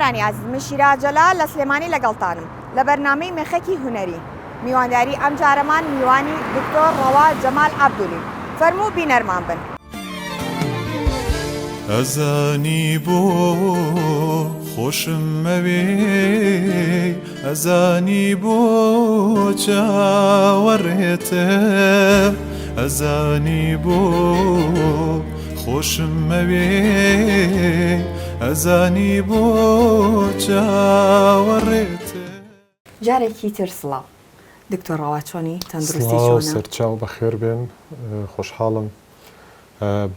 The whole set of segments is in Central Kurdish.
بینەرانی ئازیز من شیرا جەلال لە سلێمانی لەگەڵتانم لە بەرنامەی مێخەکی هونەری میوانداری ئەمجارەمان میوانی دکتۆر ڕەوا جەمال عەبدولین فەرموو بینەرمان بن. ئەزانی بۆ خۆشم ئەوێی ئەزانی بۆ چاوەڕێتم ئەزانی بۆ خۆشم ئەوێی ئەزانی بۆ چاوەڕێتم. جارێکی تر سڵاو دکتۆر ڕەوا چۆنی تەندروستی سڵاو چۆنە؟ سەرچاو بەخێر بێن خۆشحاڵم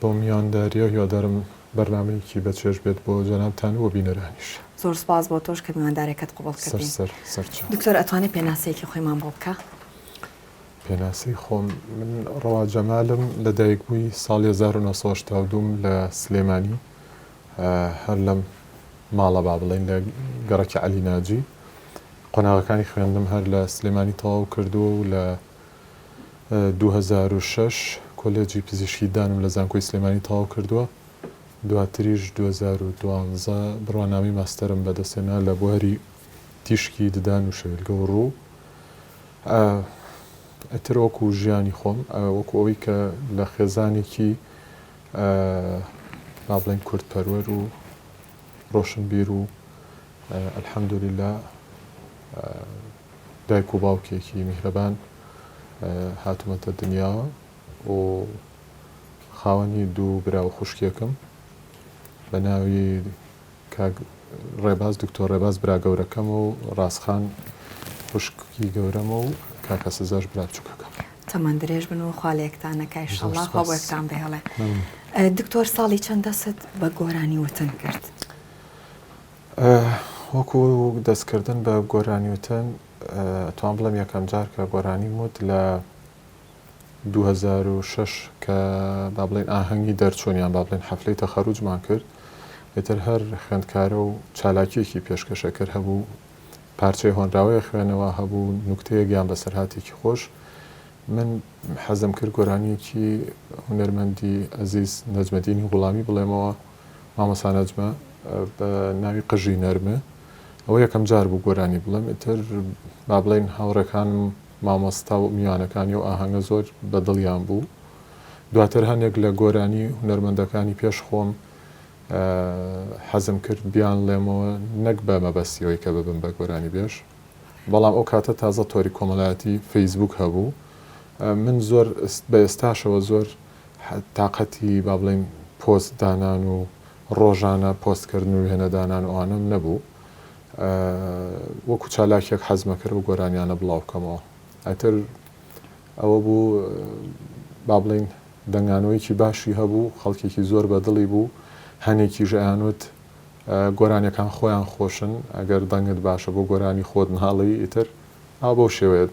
بەو میوانداریە هیوادارم بەرنامەیەکی بەچێژ بێت بۆ جەنابتان و بینەرانیش. زۆر سوپاس بۆ تۆش کە میواندارێکەت قبوڵ سەر کردین. سەر سەرچاو. دکتۆر ئەتوانێ پێناسەیەکی خۆیمان بۆ بکا؟ پێناسەی خۆم، من ڕەوا جەمالم لەدایکبووی ساڵی 1982 م لە سلێمانی هەر لەم ماڵە با بڵێین لە گەڕەکی عەلی ناجی قۆناغەکانی خوێندنم هەر لە سلێمانی تەواو کردووە و لە 2006 کۆلێجی پزیشکی دانم لە زانکۆی سلێمانی تەواو کردووە دواتریش 2012 بڕوانامەی ماستەرم بەدەستهێنا لە بواری تیشکی ددان و شەویلگە و ڕوو ئیتر وەکو ژیانی خۆم وەکو ئەوەی کە لە خێزانێکی با بڵێین کوردپەروەر و ڕۆشنبیر و الحمدللە دایک و باوکێکی میهرەبان هاتوومەتە دنیاوە و خاوەنی دوو برا و خوشکێکم بە ناوی کاک ڕێباز دکتۆر ڕێباز برا گەورەکەمە و ڕازخان خوشکی گەورەمە و کاکە سزاش برا بچووکەکەم. تەمەن درێژ بن و خوا لە یەکتان نەکا زۆر ئیشەڵا خوا بۆ سوپاس. یەکتان بهێڵێ. مەمنون. دکتۆر ساڵی چەند دەستت بە گۆرانی وتن کرد؟ وەکو دەستکردن بە گۆرانی وتن ئەتوانم بڵێم یەکەم جار کە گۆرانیم وت لە 2006 کە با بڵێین ئاهەنگی دەرچوون یان با بڵێین حەفلەی تەخەروجمان کرد ئیتر هەر خوێندکارە و چالاکیەکی پێشکەشە کرد هەبوو پارچەی هۆنراوەیە خوێنەوە هەبوو نوکتەیەک یان بەسەرهاتێکی خۆش من حەزم کرد گۆرانیەکی هونەرمەندی ئەزیز نەجمەدینی غوڵامی بڵێمەوە مامۆستا نەجمە بە ناوی قژی نەرمێ ئەوە یەکەم جار بوو گۆرانی بڵێم ئیتر با بڵێین هاوڕێکانم مامۆستا و میوانەکانی ئەو ئاهەنگە زۆر بە دڵیان بوو دواتر هەنێک لە گۆرانی هونەرمەندەکانی پێش خۆم حەزم کرد بیانڵێمەوە نەک بە مەبەستی ئەوەی کە ببم بە گۆرانیبێژ بەڵام ئەو کاتە تازە تۆری کۆمەلایەتی فەیسبوک هەبوو من زۆر بە ئێستاشەوە زۆر تاقەتی با بڵێین پۆست دانان و ڕۆژانە پۆست کردن و وێنە دانان و ئەوانەم نەبوو وەکو چالاکیەک حەزمە کرد و گۆرانیانە بڵاو بکەمەوە ئەتر ئەوە بوو با بڵێین دەنگانەوەیەکی باشی هەبوو خەڵکێکی زۆر بەدڵی بوو هەنێکیش ئەیانوت گۆرانیەکان خۆیان خۆشن ئەگەر دەنگت باشە بۆ گۆرانی خۆت ناڵێی ئیتر ئا بەو شێوەیە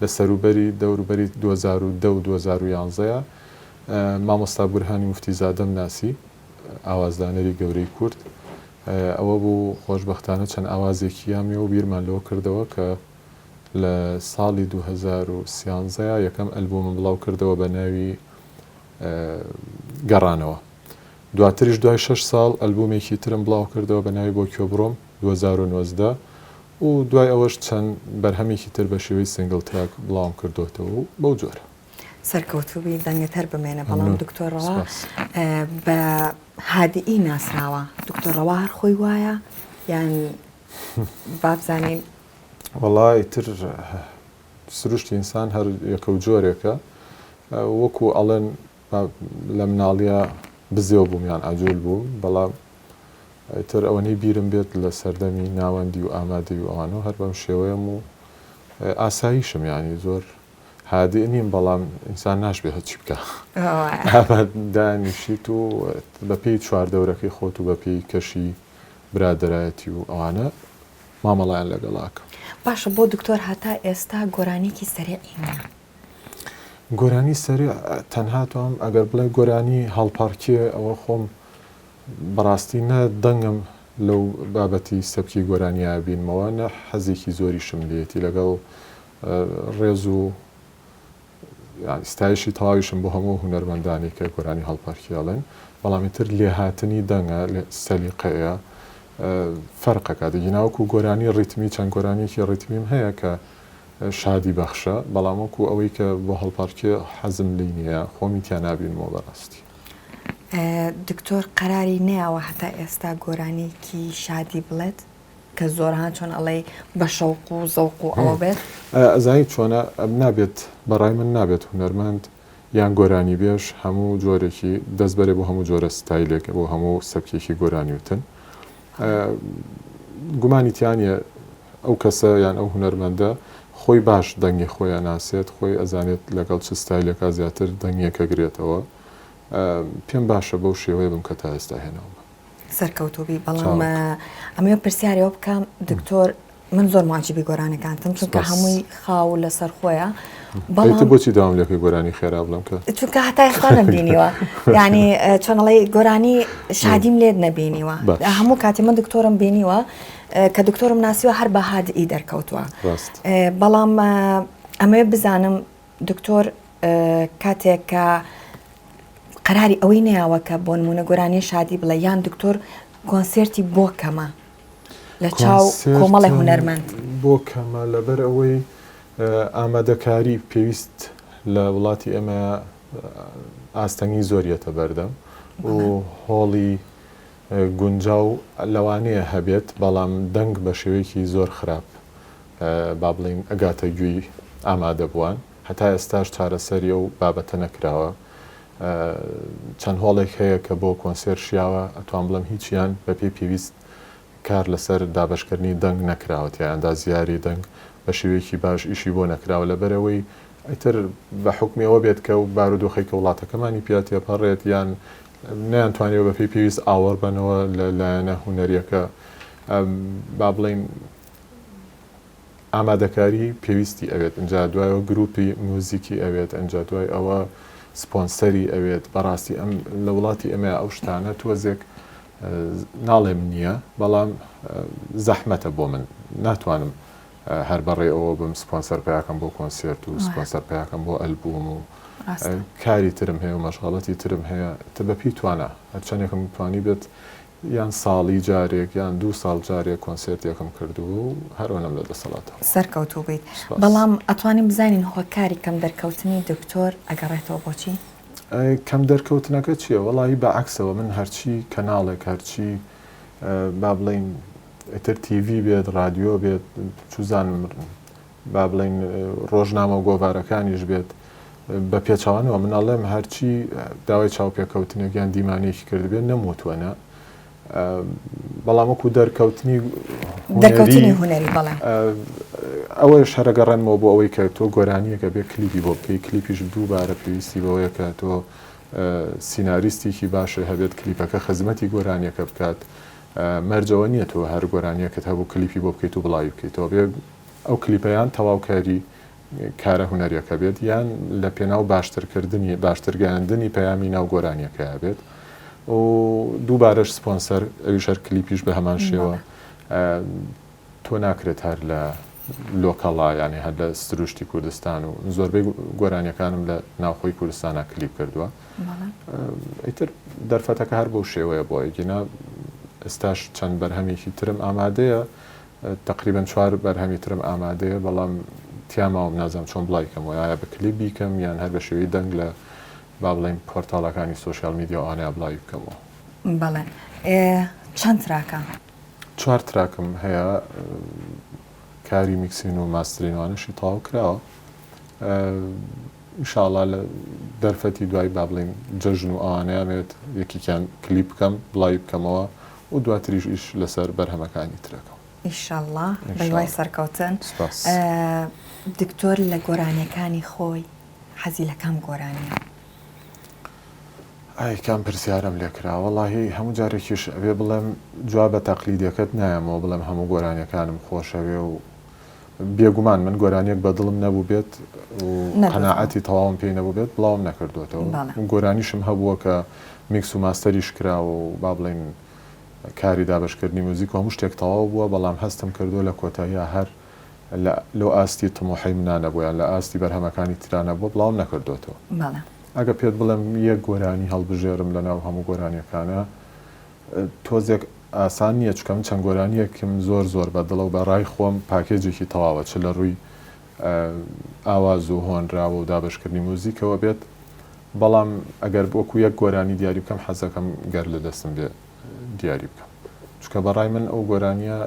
لە سەروبەری دەوروبەری 2010 و 2011 مامۆستا بورهانی موفتی زادەم ناسی ئاوازدانەری گەورەی کورد ئەوە بوو خۆشبەختانە چەند ئاوازێکی یامێ و بیرمان لەوە کردەوە کە لە ساڵی 2013 یەکەم ئەلبومم بڵاو کردەوە بە ناوی گەڕانەوە. دواتریش دوای شەش ساڵ ئەلبومێکی ترم بڵاو کردەوە بە ناوی بۆ کوێ بڕۆم 2019 و دوای ئەوەش چەند بەرهەمێکی تر بە شێوەی single track بڵاوم کردۆتەوە و بەو جۆرە. سەرکەوتوو بی دەنگت هەر بمێنێ بەڵام مەمنون دکتۆر ڕەوا سپاس. بە هادئی ناسراوە دکتۆر ڕەوا هەر خۆی وایە یان بابزانین؟ وەڵا ئیتر سروشتی ئینسان هەر یەکە و جۆرێکە وەکو ئەڵێن لە مناڵیا بزێو بووم یان عەجول بووم بەڵام ئیتر ئەوەنەی بیرم بێت لە سەردەمی ناوەندی و ئامادەی و ئەوانەوە هەر بەم شێوەیەم و ئاساییشم یانی زۆر هادئ نیم بەڵام ئینسان ناشبێ هەرچی بکا دانیشیت و بەپێی چواردەورەکەی خۆت و بەپێی کەشی برادەرایەتی و ئەوانە مامەڵەیان لەگەڵا ئەکەم. باشە بۆ دکتۆر هەتا ئێستا گۆرانیەکی سەریعی نیە؟ گۆرانی سەریع تەنها توام ئەگەر بڵێ گۆرانی هەڵپەڕکێ ئەوە خۆم بەڕاستی نە دەنگم لەو بابەتی سەبکی گۆرانیە بینمەوە نە حەزێکی زۆریشم لێیەتی لەگەڵ ڕێز و یانی ستایشی تەواویشم بۆ هەموو هونەرمەندانی کە گۆرانی هەڵپەرکێ ئەڵێن بەڵام ئیتر لێهاتنی دەنگە سەلیقەیە. فەرق ئەکات ئەگینا وەکو گۆرانی ڕیتمی چەند گۆرانیەکی ڕیتمیم هەیە کە شادی بەخشە بەڵام وەکو ئەوەی کە بۆ هەڵپەڕکێ حەزم لێی نییە خۆمی تیا نابینمەوە بەڕاستی. دکتۆر قەراری نەیاوە هەتا ئێستا گۆرانیەکی شادی بڵێت کە زۆر ها چۆن ئەڵێی بە شەوق و زەوق و ئەوە بێت؟ ئەزانی چۆنە نابێت بەڕای من نابێت هونەرمەند یان گۆرانیبێژ هەموو جۆرێکی دەست بەرێ بۆ هەموو جۆرە ستایلێک بۆ هەموو سەبکێکی گۆرانی وتن گومانی تیا نییە ئەو کەسە یان ئەو هونەرمەندە خۆی باش دەنگی خۆی ئەناسێت خۆی ئەزانێت لەگەڵ چ ستایلێکا زیاتر دەنگێکە گرێتەوە پێم باشە بەو شێوەیە بم کە تا ئێستا هێناومە. سەرکەوتوبی بەڵام ئەمەوێ پرسیارەوە بکەم دکتۆر من زۆر معجبی گۆرانەکانتم چونکە هەمووی خاو لەسەر خۆیە بەڵام بۆچی داوام لەکەی گۆرانی خێرا بڵم کە چونکە هەتا ئێستا نەمبینیوە یعنی چۆنەڵی گۆرانی شادیم لێت نەبینیوە هەموو کاتی من دکتۆرم بینیوە کە دکتۆرم ناسیوە هەر بە هادئی دەرکەوتووە بەڵام ئەمەوێ بزانم دکتۆر کاتێک کە قەراری ئەوەی نەیاوە کە بۆ نمونە گۆرانی شادی بڵێ یان دکتۆر کۆنسێرتی بۆ کەمە لە چاو کۆمەڵی هونەرمەند؟ بۆ کەمە لەبەر ئەوەی ئامادەکاری پێویست لە وڵاتی ئێمە ئاستەنگی زۆر یەتە بەردەم و هۆڵی گونجاو لەوانەیە هەبێت بەڵام دەنگ بە شێوەیەکی زۆر خراپ با بڵێین ئەگاتە گوێی ئامادەبووان هەتا ئێستاش چارەسەری ئەو بابەتە نەکراوە چەند هۆڵێک هەیە کە بۆ کۆنسێرت شیاوە، ئەتوان بڵێم هیچیان بەپێی پێویست کار لەسەر دابەشکردنی دەنگ نەکراوە تیا ئەندازیاری دەنگ بە شێوەیەکی باش ئیشی بۆ نەکراوە لەبەرئەوەی ئیتر بە حوکمی ئەوە بێت کە ئەو بارودۆخەی کە وڵاتەکەمانی پیا تێپەڕێت یان نەیانتوانیوە بەپێی پێویست ئاوەڕ بەنەوە لە لایەنە هونەریەکە با بڵێین ئامادەکاری پێویستی ئەوێت ئینجا دوایەوە گروپی موزیکی ئەوێت ئینجا دوای ئەوە سپۆنسەری ئەوێت بەڕاستی ئەم لە وڵاتی ئێمە ئەو شتانە تۆزێک ناڵێم نییە بەڵام زەحمەتە بۆ من ناتوانم هەر بەڕێ ئەوە بم سپۆنسەر پیاکەم بۆ کۆنسێرت و سپۆنسەر پیاکەم بۆ ئەلبوم و کاری ترم هەیە و مەشغەڵەتی ترم هەیە تە بە پێی توانا هەرچەندێکم توانی بێت یان ساڵی جارێک یان دوو ساڵ جارێک کۆنسێرتێکم کردووە و هەر ئەونەم لە دەسەڵاتا بووە. سەرکەوتوو بیت. سوپاس. بەڵام ئەتوانین بزانین هۆکاری کەم دەرکەوتنی دکتۆر ئەگەڕێتەوە بۆ چی؟ کەم دەرکەوتنەکە چیە؟ وەڵاهی بە عەکسەوە من هەرچی کەناڵێک هەرچی با بڵێین ئیتر تیڤی بێت ڕادیۆ بێت چوزانم با بڵێین ڕۆژنامە و گۆڤارەکانیش بێت بە پێچەوانەوە من ئەڵێم هەرچی داوای چاوپێکەوتنێک یان دیمانەیەکی کردبێت نەموتووە نا بەڵام وەکو دەرکەوتنی دەرکەوتنی هونەری بەڵێ ئەوەش هەرەگەڕێنمەوە بۆ ئەوەی کە تۆ گۆرانیەکە بێ کلیپی بۆ بکەی کلیپیش دووبارە پێویستی بەوەیە کە تۆ سیناریستێکی باشە هەبێت کلیپەکە خزمەتی گۆرانیەکە بکات مەرجەوە نییە تۆ هەر گۆرانیەکەت هەبوو کلیپی بۆ بکەیت و بڵاوی بکەیتەوە بێ ئەو کلیپە یان تەواوکاری کارە هونەریەکە بێت یان لە پێناو باشترکردنی باشتر گەیاندنی پەیامی ناو گۆرانیەکەیا بێت و دووبارەش سپۆنسەر ئەویش هەر کلیپیش بە هەمان شێوە تۆ ناکرێت هەر لە لۆکەڵا یانی هەر لە سروشتی کوردستان و زۆربەی گۆرانیەکانم لە ناوخۆی کوردستانا کلیپ کردووە ئیتر دەرفەتەکە هەر بەو شێوەیە بۆ ئەگینا ئێستاش چەند بەرهەمێکی ترم ئامادەیە تەقریبەن چوار بەرهەمی ترم ئامادەیە بەڵام تیا ماوم نازانم چۆن بڵاوی کەمەوە ئایا بە کلیپ بیکەم یان هەر بە شێوەی دەنگ لە با بڵێین پۆرتاڵەکانی social media و ئەوانەیا بڵاوی بکەمەوە. بەڵێ چەند track ە؟ چوار track م هەیە کاری mixing و mastering وانەشی تەواو کراوە ئینشاڵا لە دەرفەتی دوای با بڵێین جەژن و ئەوانەیان بێت یەکێکیان کلیپ بکەم بڵاوی بکەمەوە و دواتریش ئیش لەسەر بەرهەمەکانی ترەکەم. ئیشەڵا بەهیوای سەرکەوتن. سوپاس. دکتۆر لە گۆرانیەکانی خۆی حەزی لە کام گۆرانیە؟ ئای کام پرسیارەم لێ کرا وەڵاهی هەموو جارێکیش ئەبێ بڵێم جوابە تەقلیدیەکەت نایەمەوە بڵێم هەموو گۆرانیەکانم خۆشەوێ و بێگومان من گۆرانیەک بە دڵم نەبووبێت و قەناعەتی تەواوم پێی نەبووبێت بڵاوم نەکردووەتەوە گۆرانیشم هەبووە کە mix و master یش کراوە و با بڵێین کاری دابەشکردنی موزیک و هەموو شتێک تەواو بووە بەڵام هەستم کردووە لە کۆتاییا هەر لە لۆ ئاستی تموحی منا نەبووە یان لە ئاستی بەرهەمەکانی ترا نەبووە بڵاوم نەکردووەتەوە ئەگە پێت بڵێم یەک گۆرانی هەڵبژێرم لەناو هەموو گۆرانیەکانا تۆزێک. ئاسان نییە چونکە من چەند گۆرانییەکم زۆر زۆر بە دڵە و بە ڕای خۆم پاکێجێکی تەواوە چ لە ڕووی ئاواز و هۆنراوە و دابەشکردنی موزیکەوە بێت بەڵام ئەگەر وەکو یەک گۆرانی دیاری بکەم حەزەکەم گەر لە دەستم بێ دیاری بکەم چونکە بە ڕای من ئەو گۆرانییە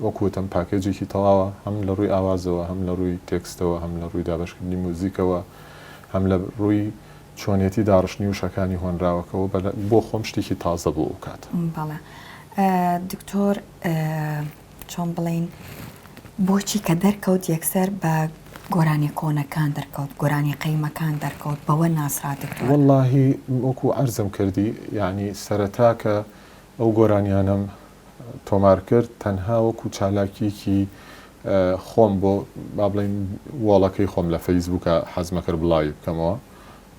وەکو وتم پاکێجێکی تەواوە هەم لە ڕووی ئاوازەوە هەم لە ڕووی تێکستەوە هەم لە ڕووی دابەشکردنی موزیکەوە هەم لە ڕووی چۆنیەتی داڕشتنی وشەکانی هۆنراوەکەوە بۆ خۆم شتێکی تازە بوو ئەو کاتە. بەڵێ دکتۆر چۆن بڵێین بۆچی کە دەرکەوت یەکسەر بە گۆرانیە کۆنەکان دەرکەوت گۆرانی قەیمەکان دەرکەوت بەوە ناسرا دکتۆر؟ وەڵاهی وەکو عەرزم کردی یانی سەرەتا کە ئەو گۆرانیانەم تۆمار کرد تەنها وەکو چالاکیەکی خۆم بۆ با بڵێین وۆڵەکەی خۆم لە فەیسبووکە حەزمەکرد بڵاوی بکەمەوە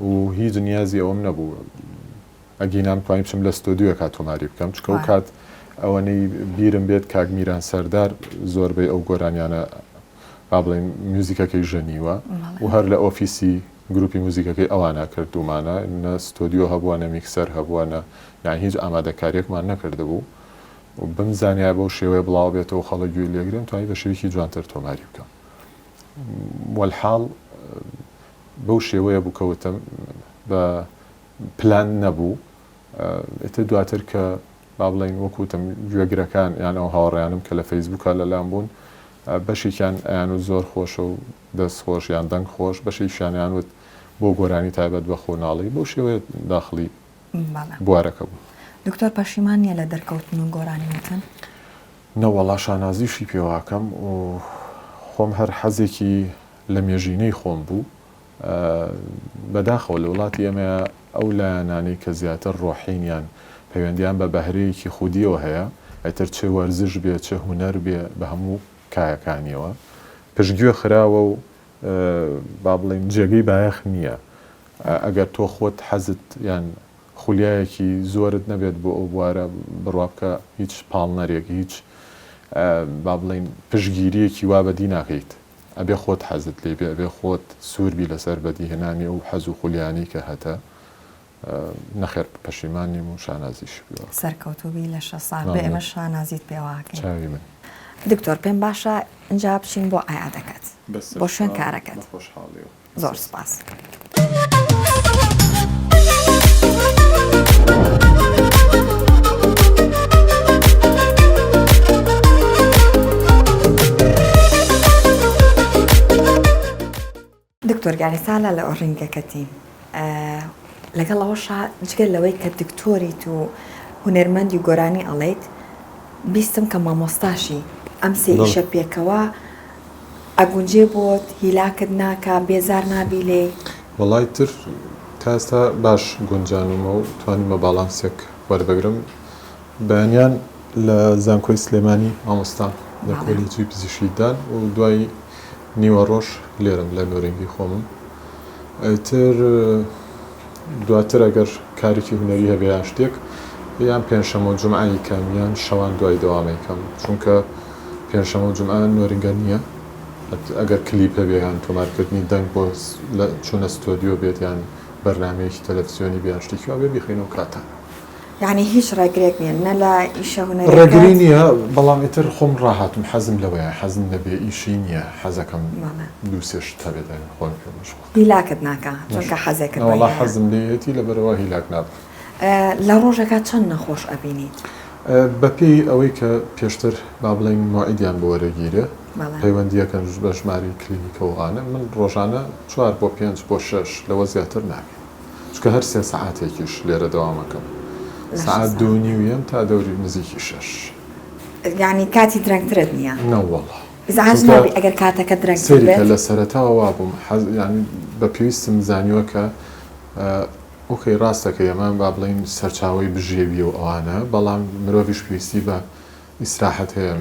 و هیچ نیازی ئەوەم نەبوو ئەگینا بتوانین بچم لە ستۆدیۆکە تۆماری بکەم چکە و کات ئەوەنەی بیرم بێت کاک میران سەردار زۆربەی ئەو گۆرانیانە با بڵێین میوزیکەکەی ژەنیوە و هەر لە ئۆفیسی گروپی موزیکەکەی ئەوانە کردوومانە نە ستۆدیۆ هەبووە نە میکسەر هەبووە نە یان هیچ ئامادەکاریەکمان نەکردبوو و بمزانیایە بەو شێوەیە بڵاو بێتەوە خەڵک گوێی لێگرن توانی بە شێوەیەکی جوانتر تۆماری بکەم وەلحاڵ بەو شێوەیە بوو کە وتم بە پلان نەبوو ئیتر دواتر کە با بڵێین وەک وتم گوێگرەکان یان ئەو هاوڕێیانم کە لە فەیسبووکا لەلام بوون بەشێکیان ئەیانوت زۆر خۆشە و دەست خۆش یان دەنگ خۆش بەشێکیشیان ئەیانوت بۆ گۆرانی تایبەت بە خۆ ناڵێی بەو شێوەیە داخڵی بوارەکە بووم. دکتۆر پەشیمان نیە لە دەرکەوتن و گۆرانی وتن؟ نەوەڵا شانازیشی پێوەکەم و خۆم هەر حەزێکی لە مێژینەی خۆم بوو بەداخەوە لە وڵاتی ئێمەیا ئەو لایەنانەی کە زیاتر ڕۆحین یان پەیوەندیان بە بەهرەیەکی خودیەوە هەیە ئیتر چ وەرزش بێ چ هونەر بێ بە هەموو کایەکانیەوە پشتگوێ خراوە و با بڵێین جێگەی بایەخ نییە ئەگەر تۆ خۆت حەزت یان خولیایەکی زۆرت نەبێت بۆ ئەو بوارە بڕوا بکە هیچ پاڵنەرێک هیچ با بڵێین پشتگیریەکی وا بەدی ناکەیت ئەبێ خۆت حەزت لێی بێ ئەبێ خۆت سوور بی لەسەر بەدیهێنانی ئەو حەز و خولیانەی کە هەتە نەخێر پەشیمان نیم و شانازیش پێوە ئەکەم. سەرکەوتوو بی لەشە ساغ بێ ئێمەش شانازیت پێوە ئەکەین. چاوی من. دکتۆر پێم باشە ئینجا بچین بۆ عیادەکەت بۆ شوێن کارەکەت. بە خۆشحاڵیەوە. زۆر سپاس. دکتۆر گیان ئێستا لە ئۆرینگەکەتی لەگەڵ ئەوەشا جگە لەوەی کە دکتۆریت و هونەرمەندی گۆرانی ئەڵێیت بیستم کە مامۆستاشی ئەم سێ ئیشە پێکەوە ئەگونجێ بۆت هیلاکت ناکا بێزار نابی لێی؟ وەڵا ئیتر تا ئێستا باش گونجانومە و توانیومە باڵانسێک وەربگرم بەیانیان لە زانکۆی سلێمانی مامۆستام لە کۆلیجی پزیشکی ددان و دوای نیوەڕۆش لێرەم لە نۆرینگەی خۆمم ئیتر دواتر ئەگەر کارێکی هونەری هەبێ یان شتێک یان پێنجشەممە و جومعە یکەم یان شەوان دوای دەوام ئەیکەم چونکە پێنجشەممە و جومعە نۆرینگە نییە ئەگەر کلیپ هەبێ یان تۆمارکردنی دەنگ بۆ لە چوونە ستۆدیۆ بێت یان بەرنامەیەکی تەلەفزیۆنی بێ یان شتێکی وا بێ بیخەینەوە کاتانەوە. یانی هیچ ڕێگرێک نییە نە لە ئیشە هونەریەکەت؟ ڕێگری نییە بەڵام ئیتر خۆم ڕاهاتووم حەزم لەوەیە حەزم لە بێ ئیشی نییە حەزەکەم دوو سێ شت هەبێت ئەگەر خۆم پێ مەشغوڵ هیلاکت ناکا چونکە حەزێکت بۆی نەوەڵا حەزم لێیەتی لەبەرئەوە هیلاک نابم. لە ڕۆژێکا چەند نەخۆش ئەبینیت؟ بەپێی ئەوەی کە پێشتر با بڵێین مۆعیدیان بۆ وەرەگیرێ پەیوەندیەکەن بە ژمارەی کلینیکە و ئانە من ڕۆژانە چوار بۆ پێنج بۆ شەش لەوە زیاتر نابینم چونکە هەر سێ سەعاتێکیش لێرە دەوامەکەم سەعات دوو نیو یەم تا دەوری نزیکی شەش. یانی کاتی درەنگترت نییە؟ نەوەڵا. ئیزعاج نابی ئەگەر کاتەکە درەنگتر بێت؟ سەیری کە لە سەرەتاوە وابووم حەز یانی بە پێویستم زانیوە کە okay ڕاستەکەی ئەمە با بڵێین سەرچاوەی بژێویە و ئەوانە بەڵام مرۆڤیش پێویستی بە ئیسراحەت هەیە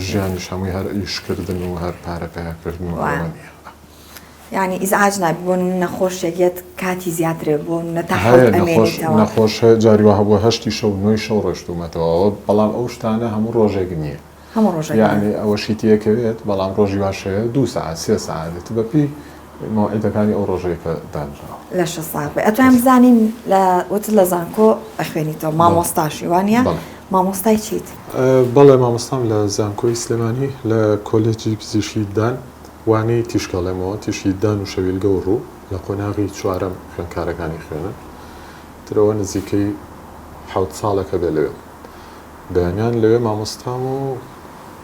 ژیانیش هەمووی هەر ئیشکردن و هەر پارە پەیاکردن و ئەوە نییە. یانی ئیزعاج نابی بۆ نمونە نەخۆشێک یەت کاتی زیاترێ بۆ نمونە تا حەوت ئەمێنیتەوە. نەخۆش هەیە جاری وا هەبووە هەشتی شەو نۆی شەو ڕۆیشتوومەتەوە بەڵام ئەو شتانە هەموو ڕۆژێک نییە. هەموو ڕۆژێک نا. یەعنی ئەوەشی تێکەوێت بەڵام ڕۆژی واش هەیە دوو سەعات سێ سەعات ئیتر بە پێی مەوعیدەکانی ئەو ڕۆژەی کە دانراوە. لەشت ساغ بێ ئەتوانین بزانین لە وتت لە زانکۆ ئەخوێنیتەوە مامۆستاشی وانیە؟ بەڵێ. مامۆستای چیت؟ بەڵێ مامۆستام لە زانکۆی سلێمانی لە کۆلێجی پزیشکی ددان وانەی تیشک ئەڵێمەوە، تیشکی ددان و شەویلگە و ڕوو لە قۆناغی چوارەم خوێندکارەکانی خوێنن ترەوە نزیکەی حەوت ساڵێکە بێ لەوێم بەیانیان لەوێ مامۆستام و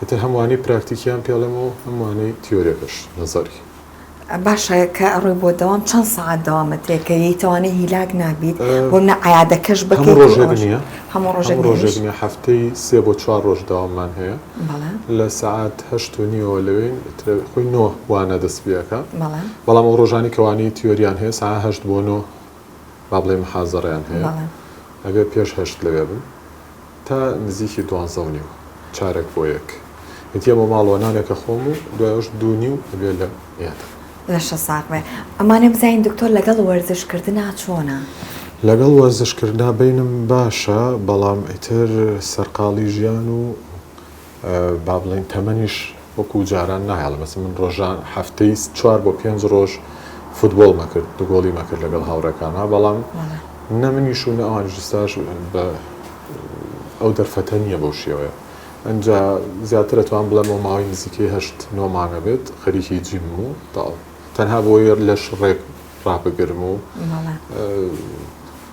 ئیتر هەم وانەی پراکتیکیان پێڵێم و هەم وانەی تیۆریەکەش نەزەری. باشە کە ئەڕۆی بۆ دەوام چەند سەعات دەوامت هەیە کە یەیتەوانێ هیلاک نابیت بۆ منە عیادەکەش بکەیت هەموو ڕۆژێک نییە هەموو ڕۆژێک ڕۆژێک نییە هەفتەی سێ بۆ چوار ڕۆژ دەواممان هەیە لە سەعات هەشت و نیوەوە لەوێین خۆی نۆ وانە دەست پێ ئەکا بەڵام ئەو ڕۆژانی کە وانەی تیۆریان هەیە سەعات هەشت بۆ نۆ با بڵێین محازەرەیان هەیە ئەبێ پێش هەشت لەوێ بن تا نزیکی دوانزە و نیو، چارەک بۆ یەک، ئەتیەمەوە ماڵەوە نانێک ئەخۆم و دوای ئەوەش دوو نیو ئەبێ لە عیادە. لەشت ساغ بێ. ئەمانێ بزانین دکتۆر لەگەڵ وەرزش کردنا چۆنە؟ لەگەڵ وەرزش کردنا بەینم باشە بەڵام ئیتر سەرقاڵی ژیان و با بڵێین تەمەنیش وەکو جاران نایەڵێ مەسەن من ڕۆژان هەفتەی چوار بۆ پێنج ڕۆژ فوتبۆڵمە کرد دوگۆڵیمە کرد لەگەڵ هاوڕێکانما بەڵام نە منیش و نە ئەوانیش ئێستاش بە ئەو دەرفەتە نییە بەو شێوەیە ئەنجا زیاتر ئەتوانم بڵێم ئەو ماوەی نزیکەی هەشت نۆ مانگە بێت خەریکی جیمم و تەواو تەنها بۆی لەش ڕێک ڕابگرم و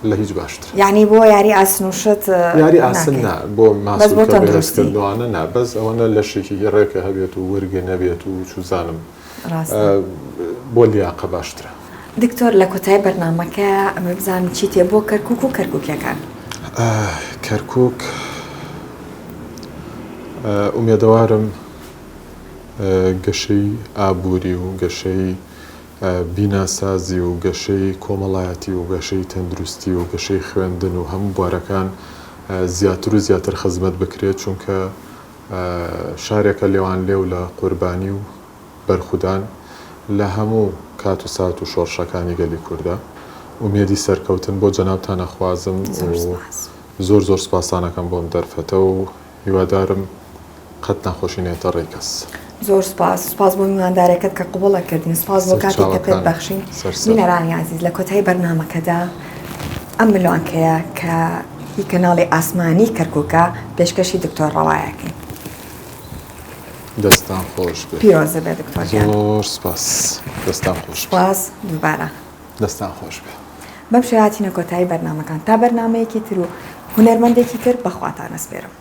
لە هیچ باشترە. یانی بۆ یاری ئاسن و شت یاری ئاسن نا بۆ ماسولکە بەهێزکردنەوانە نا بەس ئەوەنە لەشێکی ڕێکە هەبێت و ورگە نەبێت و چوزانم بۆ لیاقە باشترە. دکتۆر لە کۆتای بەرنامەکە ئەمە بزانم چیت هەیە بۆ کەرکوک و کەرکوکیەکان؟ کەرکوک ئومێدەوارم گەشەی ئابووری و گەشەی بیناسازی و گەشەی کۆمەڵایەتی و گەشەی تەندروستی و گەشەی خوێندن و هەموو بوارەکان زیاتر و زیاتر خزمەت بکرێت، چونکە شارێکە لێوانلێو لە قوربانی و بەرخودان لە هەموو کات و سات و شۆڕشەکانی گەلی کوردە. ئومێدی سەرکەوتن بۆ جەنابتان ئەخوازم و زۆر زۆر سوپاستان ئەکەم بۆ ئەم دەرفەتە و هیوادارم قەت ناخۆشی نەیەتە ڕێی کەس. زۆر سوپاس، سوپاس بۆ میوانداریەکەت کە قبوڵت کردین، سوپاس بۆ کاتێک کە پێت بەخشین. بینەرانی ئازیز لە کۆتایی بەرنامەکەدا ئەم ملوانکەیە کە هی کەناڵی ئاسمانی کەرکوکە پێشکەشی دکتۆر ڕەوایەکەین. دەستان خۆش بێت. پیرۆزت بێت دکتۆر گیان. زۆر سوپاس دەستان خۆش بێت. سوپاس دووبارە. دەستان خۆش بێ. بەم شێوە هاتینە کۆتایی بەرنامەکان تا بەرنامەیەکی تر و هونەرمەندێکی تر بەخواتان ئەسپێرم.